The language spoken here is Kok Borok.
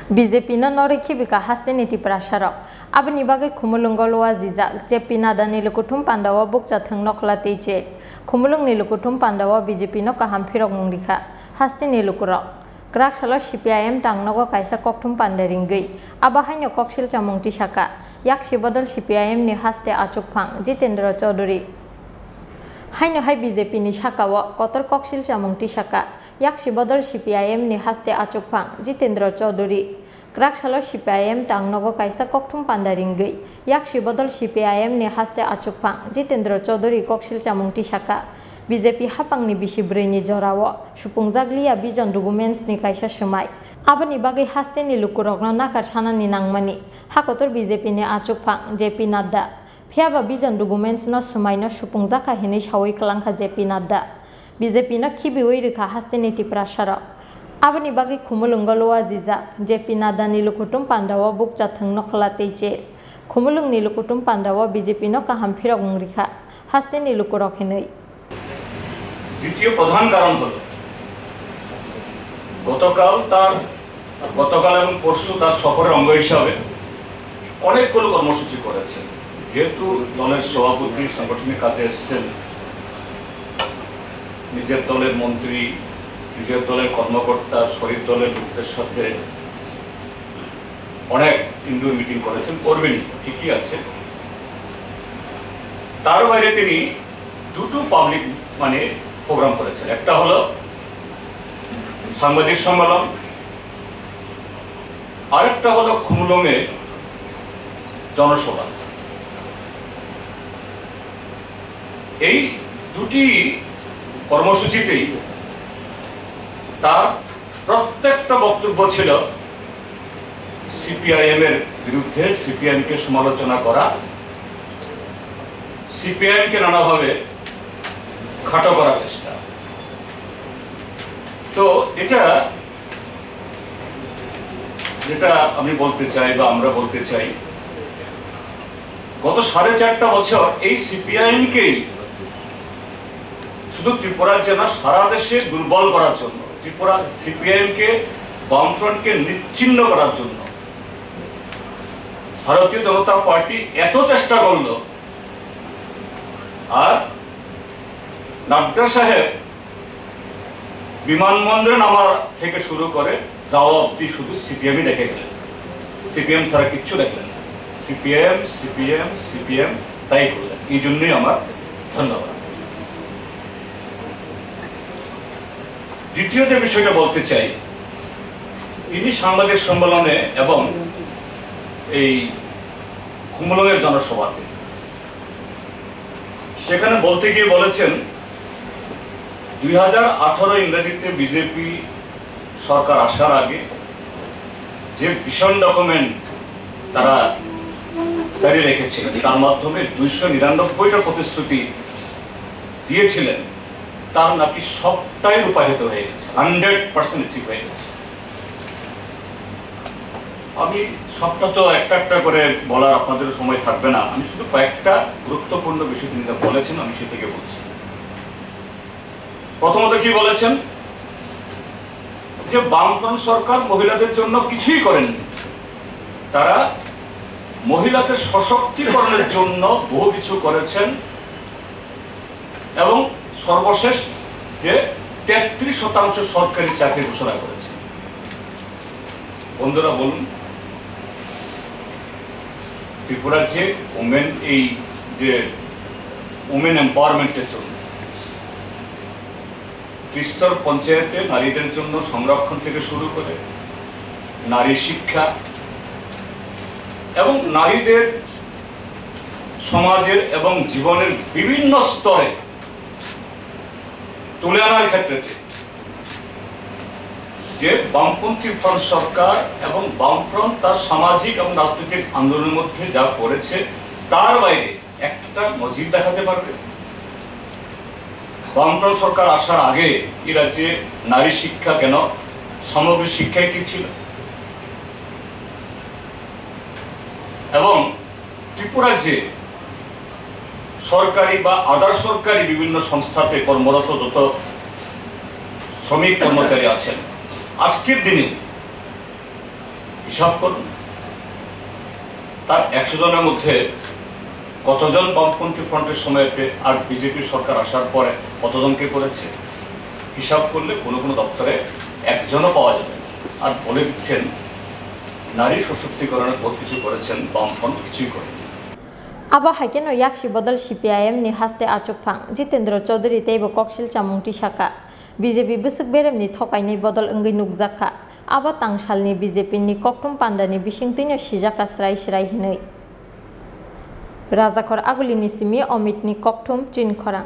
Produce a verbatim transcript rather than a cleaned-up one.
B J P no norwi khibika hasteni Tiprasarok. Aboni bagwi Khumulwngo luajijak J P Nadda ni lukuthum pandao bukcha thwng nokhla tei jail. Khumulwng ni lukuthum pandao B J P no kaham phirokmung rikha hasteni lukurok. Kwrak salo C P I M tangnogo kaisa kokthum panda ringwi, abo haino koksil chamung tisaka, yaksi bodol C P I M ni haste achukphang Jitendra Chaudhary. Haino hai B J P ni sakao kotor koksil chamung tisaka, yaksi bodol C P I M ni haste achukphang Jitendra Chaudhary. Kwrak salo C P I M tangnogo kaisa kokthum panda ringwi, yaksi bodol C P I M ni haste achukphang Jitendra Chaudhary koksil chamung tisaka. B J P haphangni bisi bwrwini jorao supungjak liya vision documents ni kaisa swmai. Aboni bagwi hasteni lukurokno nakar sanani nangmani hakotor B J P ni achukphang J P Nadda. Phiyaba vision documents no swmaino supungjak kha hinwi sawi kwlangkha J P Nadda. B J P no khibiwi rwkha hasteni Tiprasarok. Aboni bagwi Khumulwngo luajijak J P Nadda ni lukuthum pandao bukcha thwng nokhla tei jail. Khumulwng ni lukuthum pandao B J P no kaham phirokmung rikha hasteni lukurok hinwi. দ্বিতীয় প্রধান কারণ হলো গতকাল তার গতকাল এবং পরশু তার সফরের অঙ্গ হিসাবে অনেকগুলো কর্মসূচি করেছেন। যেহেতু দলের সভাপতি সাংগঠনিক কাজে এসেছেন, নিজের দলের মন্ত্রী, নিজের দলের কর্মকর্তা, শরিক দলের লোকদের সাথে অনেক ইনডোর মিটিং করেছেন, করবেনই, ঠিকই আছে। তার বাইরে তিনি দুটো পাবলিক, মানে, প্রোগ্রাম করেছেন। একটা হলো সাংবাদিক সম্মেলন, আরেকটা হলো খুমুলুঙে জনসভা। এই দুটি কর্মসূচিতেই তার প্রত্যেকটা বক্তব্য ছিল সিপিআইএম এর বিরুদ্ধে, সিপিআইএম কে সমালোচনা করা, সিপিআইএম কে নানাভাবে খাটো করার চেষ্টা। তো এটা, যেটা আমি বলতে চাই বা আমরা বলতে চাই, গত সাড়ে চারটা বছর এই সিপিআইএম কেই শুধু ত্রিপুরার জন্য, সারা দেশে দুর্বল করার জন্য, ত্রিপুরা সিপিআইএম কে, বামফ্রন্ট কে নিশ্চিহ্ন করার জন্য ভারতীয় জনতা পার্টি এত চেষ্টা করলো, আর নাড্ডা সাহেব বিমানবন্দরে নামার থেকে শুরু করে যাওয়া অবধি শুধু সিপিএমই দেখে গেলেন, সিপিএম ছাড়া কিচ্ছু দেখলেন না। সিপিএম, সিপিএম, সিপিএম তাই করলেন। এই জন্যই আমার ধন্যবাদ। দ্বিতীয় যে বিষয়টা বলতে চাই, তিনি সাংবাদিক সম্মেলনে এবং এই খুমুলুঙের জনসভাতে সেখানে বলতে গিয়ে বলেছেন, দুই হাজার আঠারো ইংরেজিতে বিজেপি সরকার আসার আগে যে ভিশন ডকুমেন্ট তারা জারি রেখেছিলেন, তার মাধ্যমে দুইশো নিরানব্বইটা প্রতিশ্রুতি দিয়েছিলেন, তার নাকি সবটাই রূপায়িত হয়ে গেছে, হান্ড্রেড পার্সেন্ট অ্যাচিভ হয়ে গেছে। আমি সবটা তো একটা একটা করে বলার আপনাদের সময় থাকবে না, আমি শুধু কয়েকটা গুরুত্বপূর্ণ বিষয় তিনি যা বলেছেন আমি সেটাকে বলছি। প্রথমত কি বলেছেন যে বামফ্রন্ট সরকার মহিলাদের জন্য কিছুই করেননি, তারা মহিলাদের সশক্তিকরণের জন্য বহু কিছু করেছেন এবং সর্বশেষ যে তেত্রিশ শতাংশ সরকারি চাকরি ঘোষণা করেছে। বন্ধুরা বলুন, ত্রিপুরার যে ওমেন, এই যে ওমেন এম্পাওয়ারমেন্টের জন্য ত্রিস্তর পঞ্চায়েতে নারীদের জন্য সংরক্ষণ থেকে শুরু করে নারী শিক্ষা এবং নারীদের সমাজের এবং জীবনের বিভিন্ন স্তরে তুলে আনার ক্ষেত্রে যে বামপন্থী ফ্রন্ট সরকার এবং বামফ্রন্ট তার সামাজিক এবং রাজনৈতিক আন্দোলনের মধ্যে যা করেছে, তার বাইরে একটা নজির দেখাতে পারবে? বামফ্রন্ট সরকার আসার আগে এই রাজ্যে নারী শিক্ষা কেন, সামগ্রিক শিক্ষায় কি ছিল? এবং ত্রিপুরার যে সরকারি বা আধা সরকারি বিভিন্ন সংস্থাতে কর্মরত যত শ্রমিক কর্মচারী আছেন, আজকের দিনে হিসাব করুন, তার একশো জনের মধ্যে কতজন বামপন্থী ফ্রন্টের সময়তে আর বিজেপি সরকার আসার পরে কতজনকে করেছে? হিসাব করলে কোনো কোনো দপ্তরে একজনও পাওয়া যাবে না। আর বলে দিচ্ছেন, নারী সশক্তিকরণে বহুত কিছু করেছেন বামফ্রন্ট, কিছুই করেনি। Abo hai kheno yaksi bodol C P I M ni haste achukphang Jitendra Chaudhary teibo koksil chamung tisakha. B J P bwswk beremni thokainai bodol wngwi nukjakha. Abo tangsalni B J P ni kokthum pandani bisingtwino sijakha srai srai hinwi. Rajakhor Agulini simi Omitni kokthum Chinkhorang.